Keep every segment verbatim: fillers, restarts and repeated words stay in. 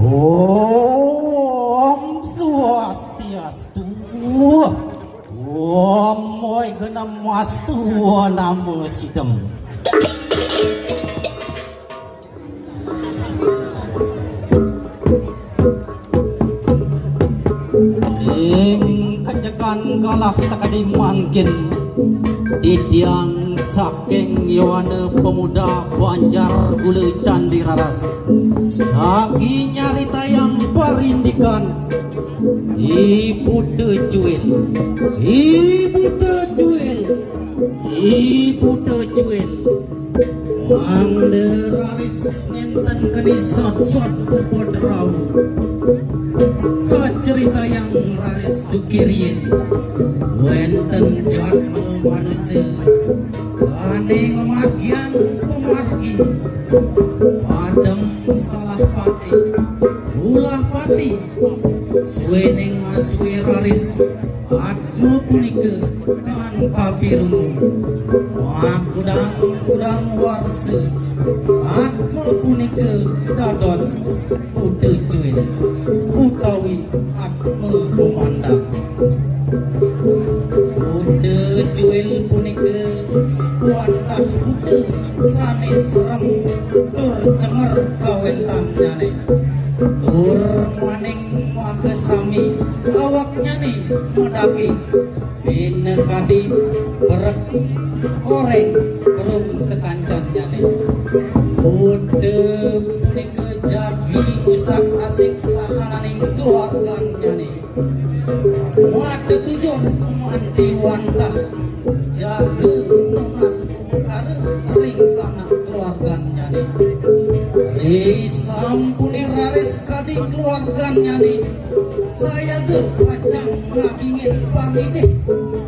Om Swastiastu. Om Moy Genam Astu Nama Sidem. Ing kenjekan galah sakadi mangkin, titiang saking Yowana Pemuda Banjar Gula Candi Raras, jagi nyaritayang parindikan I Buta Cuil, I Buta Cuil, I Buta Cuil. Mangda raris nénten keni sot-sot upadrawa. Kacritayang raris dugi riin, wénten jadma manusa sané ngamargiang pamargi padem salah pati, ulah pati, suéning asué raris atma punika tan kapirungu. Makudang-kudang warsa, atma punika dados Buta Cuil utawi atma bumandang. Buta Cuil punika wantah buta sané serem tur cemer kawéntannyané. Tur maning makasami awaknyané madaging, bina kadi berek koréng berung sekancannyané. Buta punika jagi ngusak-asik sahananing keluargannyané. Mata tujuh kumanti wantah jaga nunas upakara ring sanak keluargannyané. Ri sampuné raris kadi keluargannyané, sayaga pacang nagingin pangidih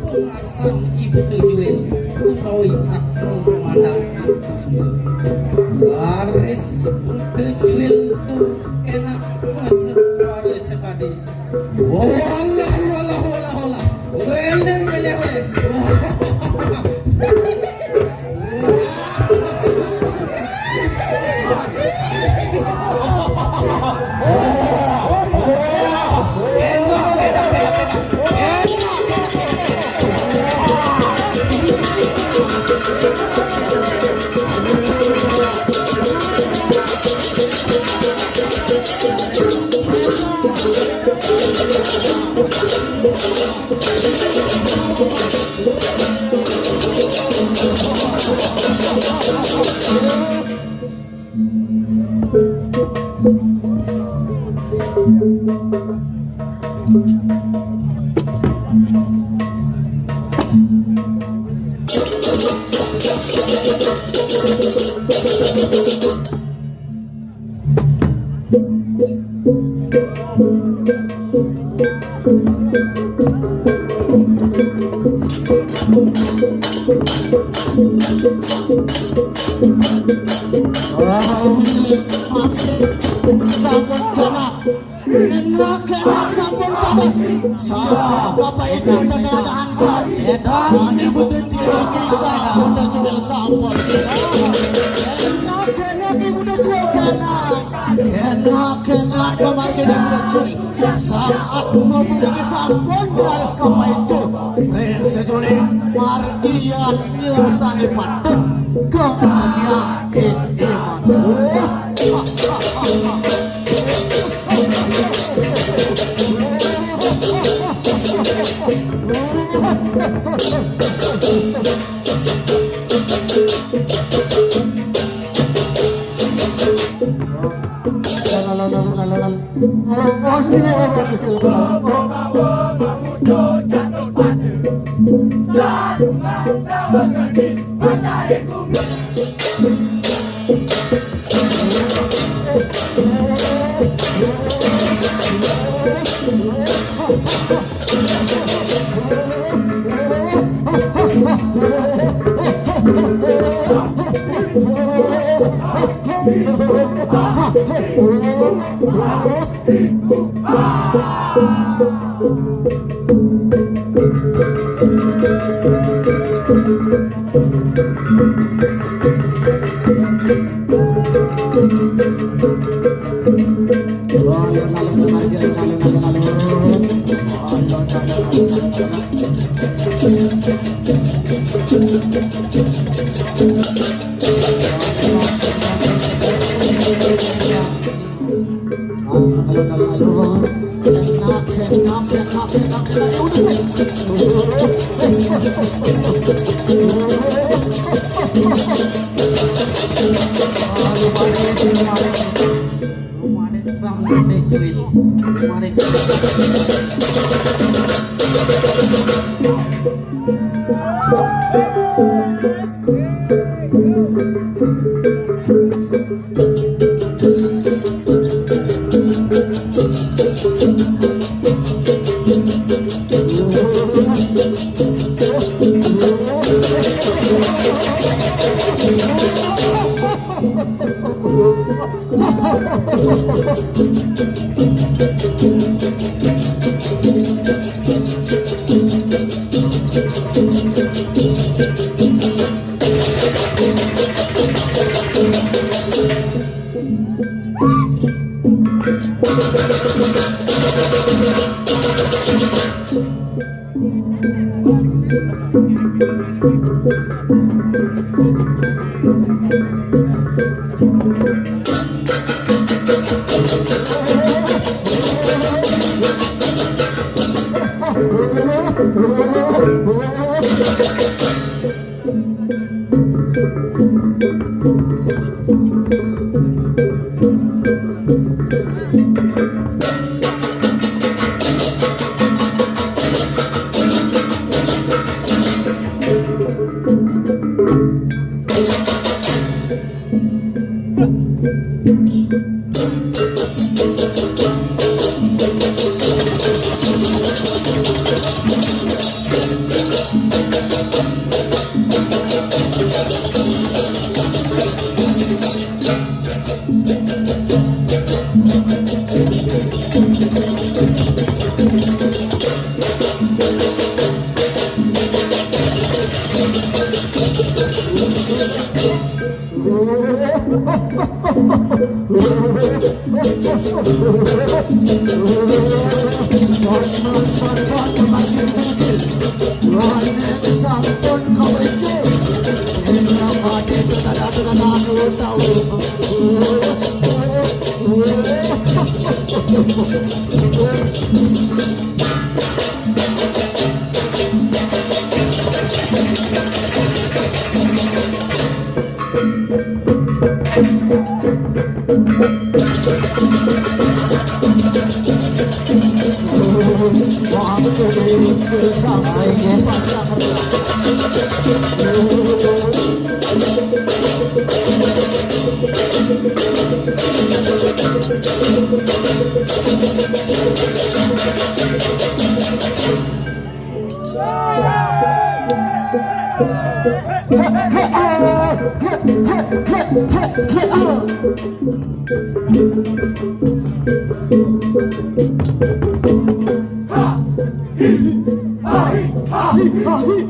pangarsan I Buta Cuil utawi atma mandang. Raris Buta Cuil tur kénak masuk para sekadi. Walah, walah, walah, walah. Weleh, weleh, weleh. Sampun kalah. Nengok, sampun Sa, Bapak Ibu, tanda tahan sa. Sani Buda Cuil, kisah Buda Cuil sampun. Enak, enak, Ibu Buda Cuil, enak. Enak, enak, pamargi Buda Cuil. Saat mau Buda sampun, harus ke Pak Ibu. Rin sejuni, margian, nyesani patut. Kemargian, ini mansuh.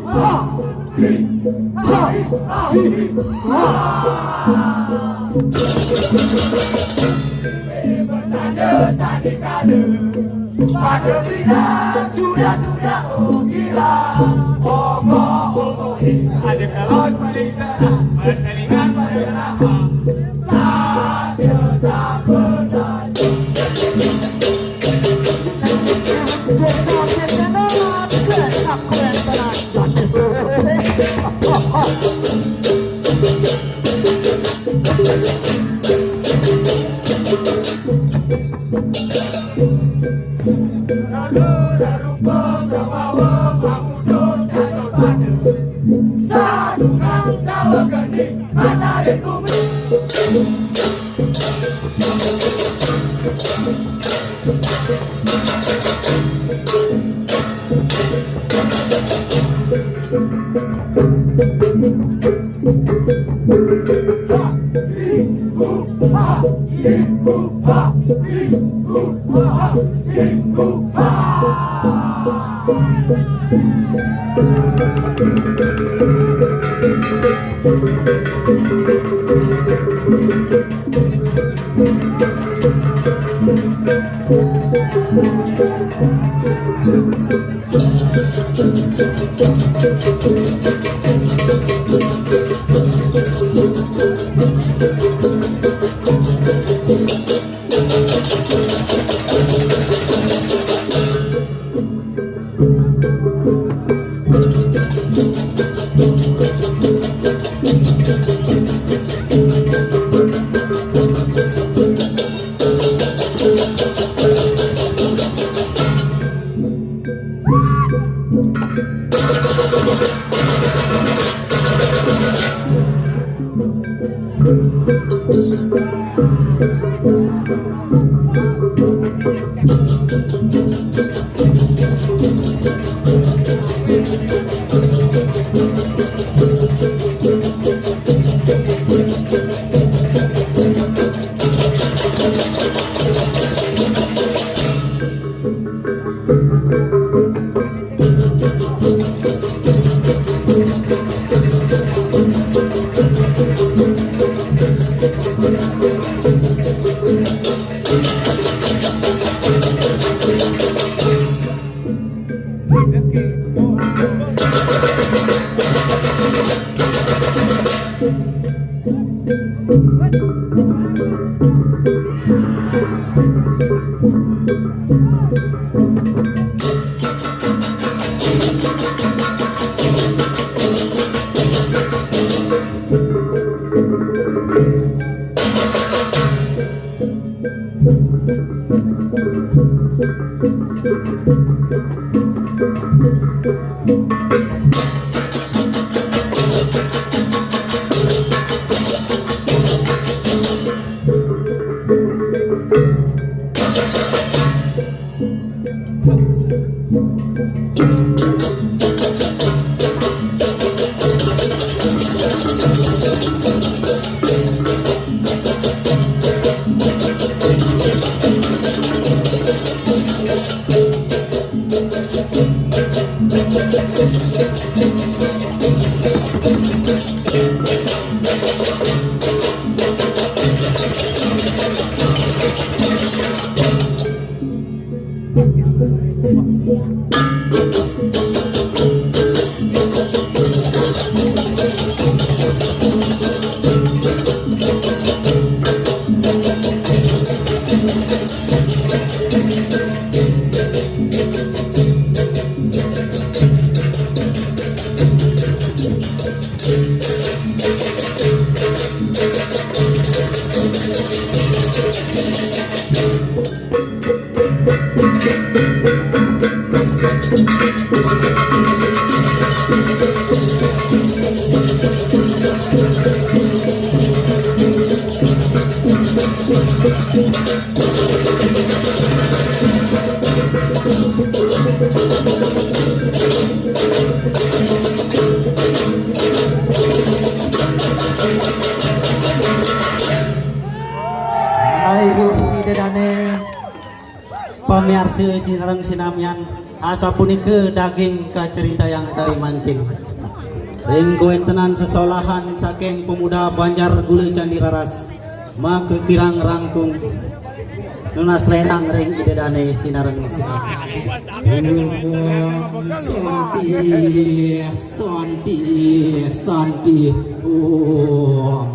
Ha! Hi! Ha! Hi! Ha! Bersanja sadikala pada bila sudah-sudah ukira. Omo-omo ada kalon paling cerah, berselingan pada raha. Saja sabenar. Sadurang dawa geni matarik bumi. Arse sinareng sinamian, asapunika daging kacaritayang kari mangkin. Ring kawéntenan sesolahan saking pemuda Banjar Gula Candi Raras, makakirang rangkung nunas lérang ring Ida Dané sinareng sinamian. Om Santi, Santi, Santi. Om.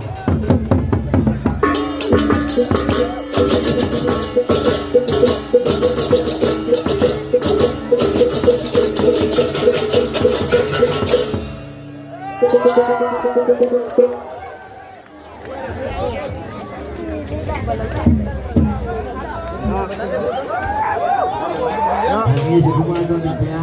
Lagi si Kumando ni Tia.